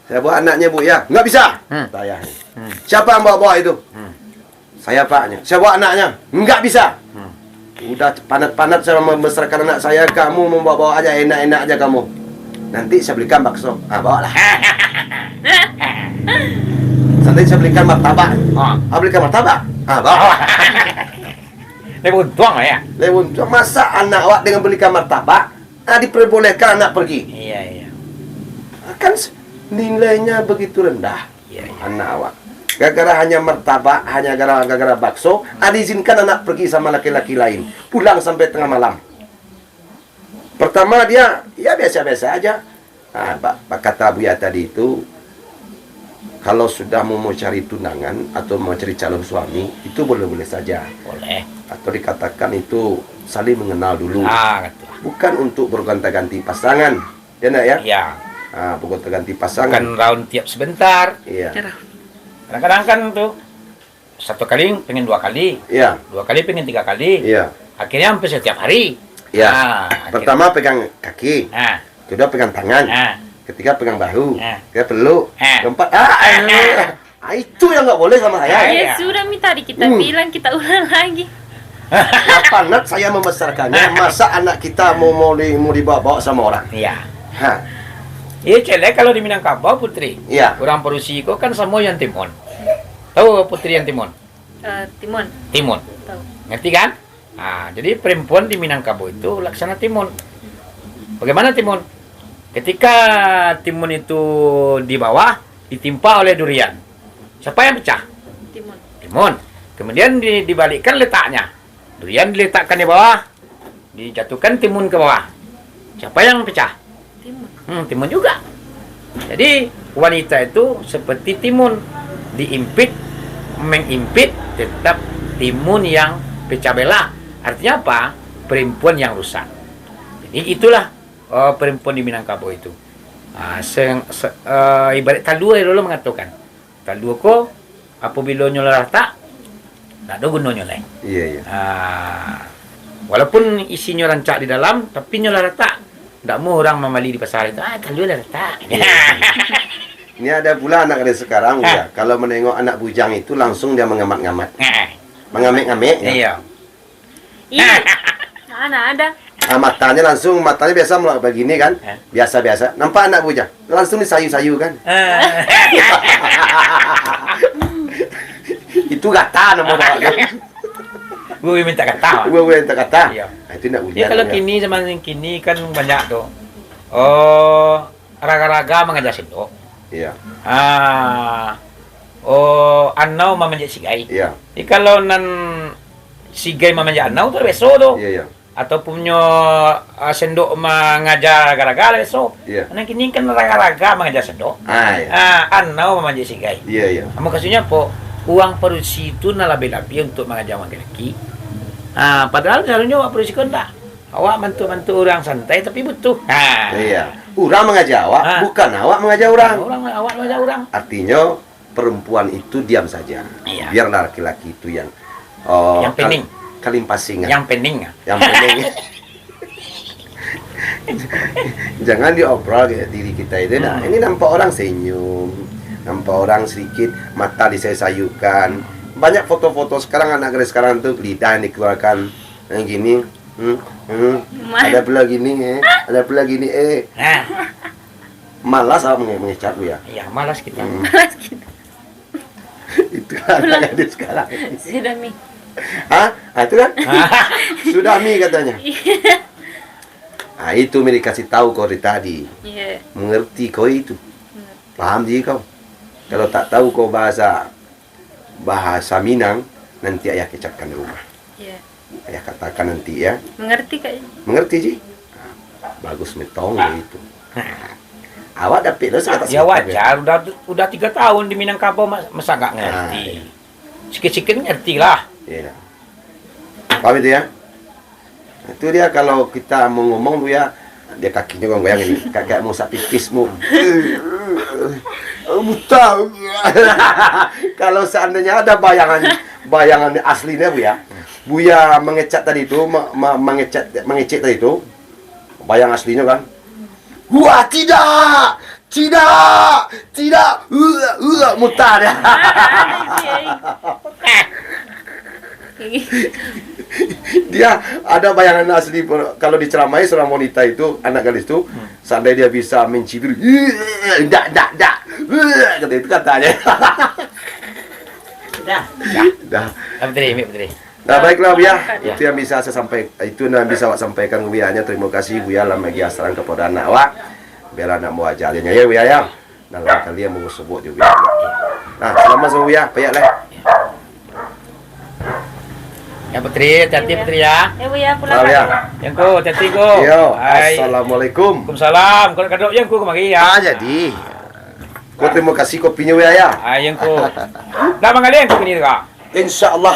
Saya bawa anaknya, Bu, ya. Nggak bisa. Hmm. Kata ayah. Hmm. Siapa yang bawa-bawa itu? Hmm. Saya, Pak. Saya bawa anaknya. Nggak bisa. Hmm. Udah panat-panat saya membesarkan anak saya, kamu membawa-bawa aja, enak-enak aja kamu. Nanti saya belikan bakso. Ah, bawalah. Nanti saya belikan martabak. Ah. Ah, belikan martabak. Ah, bawalah. Lebih untung lah ya. Lebih untung. Masa anak awak dengan belikan martabak, ah, diperbolehkan anak pergi. Iya, iya. Kan s-, nilainya begitu rendah, iya, iya, anak awak. Gara-gara hanya martabak, hanya gara-gara bakso, ah, diizinkan anak pergi sama laki-laki lain. Pulang sampai tengah malam. Pertama dia, ya biasa-biasa aja. Ah, ba-, ba-, kata Buya tadi itu, kalau sudah mau, mau cari tunangan atau mau cari calon suami, itu boleh-boleh saja. Boleh. Atau dikatakan itu saling mengenal dulu. Ah, betul. Bukan untuk bergonta-ganti pasangan. Ya, nak, ya? Ya. Ah, bergonta-ganti pasangan. Bukan raun tiap sebentar. Iya. Betul. Kadang-kadang kan tuh, satu kali pengen dua kali. Iya. Dua kali pengen tiga kali. Iya. Akhirnya hampir setiap hari. Iya. Ah, akhirnya. Pertama pegang kaki. Ah. Kedua pegang tangan. Ah. Ketiga pegang bahu. Ah. Ketiga peluk. Ah. Keempat, ah, ah. Ah, itu yang nggak boleh sama saya. Ah, iya. Ya sudah, Mi, tadi kita, hmm, bilang, kita ulang lagi. Apa nak saya membesarkannya? Masa anak kita mau, mau di, mau dibawa-bawa sama orang? Iya. Ha. Iya, cek lah kalau di Minangkabau, Putri. Iya. Urang padusi ko kan samo yang timun. Tahu Putri yang timun? Eh, timun. Timun. Tahu. Ngerti kan? Nah, jadi perempuan di Minangkabau itu laksana timun. Bagaimana timun? Ketika timun itu di bawah, ditimpa oleh durian. Siapa yang pecah? Timun. Timun. Kemudian di-, dibalikkan letaknya. Durian diletakkan di bawah, dijatuhkan timun ke bawah. Siapa yang pecah? Timun. Hmm, timun juga. Jadi, wanita itu seperti timun. Diimpit, mengimpit, tetap timun yang pecah belah. Artinya apa? Perempuan yang rusak. Jadi, itulah, eh, perempuan di Minangkabau itu. Ah, se-, se-, eh, ibarat talua dulu mengatakan. Talua ko, apabilo nyo lah ratak, ndak ado gunonyo lai. Iya, iya. Ah, walaupun isinyo rancak di dalam, tapi nyo lah ratak. Ndak mau orang mambali di pasar itu, "Ah, talua lah ratak." Iya, iya. Ini ada pula anak gadis sekarang, ya. Kalau menengok anak bujang itu, langsung dia mengamat-ngamat. Ah. Mengamek-ngamek, ya. Iya. Ih, mana ada? Ah, matanya langsung, matanya biasa mulai begini kan? Eh. Biasa-biasa. Nampak anak bujang, langsung disayu-sayu kan? Eh. Itu gata nama awak tu. Gue minta kata. Gue, gue minta kata. Iya. Ah, itu nak. Ya, ulian kalau ya. Kini, zaman kini kan banyak tu. Oh, raga-raga mangaja sendok. Iya. Ah, oh, anau mamanjek sigai. Iya. Jadi kalau nan sigai mamanjek anau tu biaso tu. Iya, iya. Ataupun nyo, ah, sendok mangaja raga-raga lah biaso. Iya. Nan kini kan raga-raga mangaja sendok. Ah, iya. Ah, anau mamanjek sigai. Iya, iya. Mukasuiknyo apo? Uang padusi tu nan labiah-labiah untuak mangaja urang laki. Ah, padahal saharusnyo awak padusi ko ndak. Awak bantu-bantu urang santai tapi butuh. Ha. Iya. Urang mangaja awak, ha, bukan awak mangaja urang. Urang, awak mangaja urang. Artinyo, perempuan itu diam saja. Iya. Biarlah laki-laki itu yang, oh, yang kal-, pening. Kalimpasing, ah. Yang pening, ah. Yang pening. Jangan diobrol ke diri kita itu, nah. Hmm. Ini nampak orang senyum, nampak orang sedikit mata disayu-sayukan. Banyak foto-foto sekarang, anak gadis sekarang tu lidah yang dikeluarkan. Yang gini, hmm, hmm. Ada pula gini, eh. Ada pula gini, eh. Nah. Malas awak mange-, mangecek, Buya. Iya, malas kita. Hmm. Malas kita. Itulah anak gadis sekarang. Sudah mi. Hah? Ah, itu kan? Sudah mi katanya. Iya. Ah, itu mi dikasih tahu kau dari tadi. Iya. Mengerti kau itu. Mengerti. Paham ji kau? Kalau tak tahu kau bahasa bahasa Minang, nanti ayah kecekkan di rumah. Iya. Ayah katakan nanti, ya. Mengerti, Kak? Mengerti ji? Nah, bagus metong itu. Nah, awak dapik lo. Ya, wajar, udah, udah tiga tahun di Minangkabau, mas-, masa nggak ngerti? Ah, iya. Sikit-sikit ngerti lah. Iya. Paham itu, ya? Itu dia kalau kita mau ngomong, Buya, dia kakinya goyang-goyang ini. Kayak, kayak mau usap pipis, mau. Buta. Kalau seandainya ada bayangan, bayangan aslinya, Buya, Buya mangecek tadi itu, ma-, ma-, mangecek, mangecek tadi itu, bayang aslinya kan? Wah, tidak! Tidak! Tidak! Uh, uh, muntah dia. Dia ada bayangan asli, kalau diceramahi seorang wanita itu, anak gadis tu, hmm, seandai dia bisa mencibir, "Ndak, ndak, ndak," kata itu katanya. Dah. Dah. Dah. Dah, Putri, ambil, Putri. Nah, baiklah, Buya. Ya. Itu yang bisa saya sampai-, itu yang bisa awak sampaikan, Buya. Hanya terima kasih, Buya, lah mambagi asaran kepada anak awak. Biar anak mau ajar dia, ya, Buya, ya. Nah, lain kali yang mau sebut juga. Nah, selamat sore, Buya. Payah lah. Ya, Putri, hati-hati, iya, Putri, ya. Ya, Buya, pulang. Salam, ya. Dulu. Yang ku, hati-hati, ku. Yo, hai. Assalamualaikum. Waalaikumsalam. Kau nak kadok yang ku kemari, ya. Ah, jadi. Kau terima kasih kopinya, Buya, ya. Ah, yang ku. Dah mangalih yang ku kini, Kak. Insya Allah,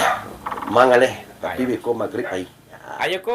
mangalih. Tapi beko magrib ai. Ayo ko.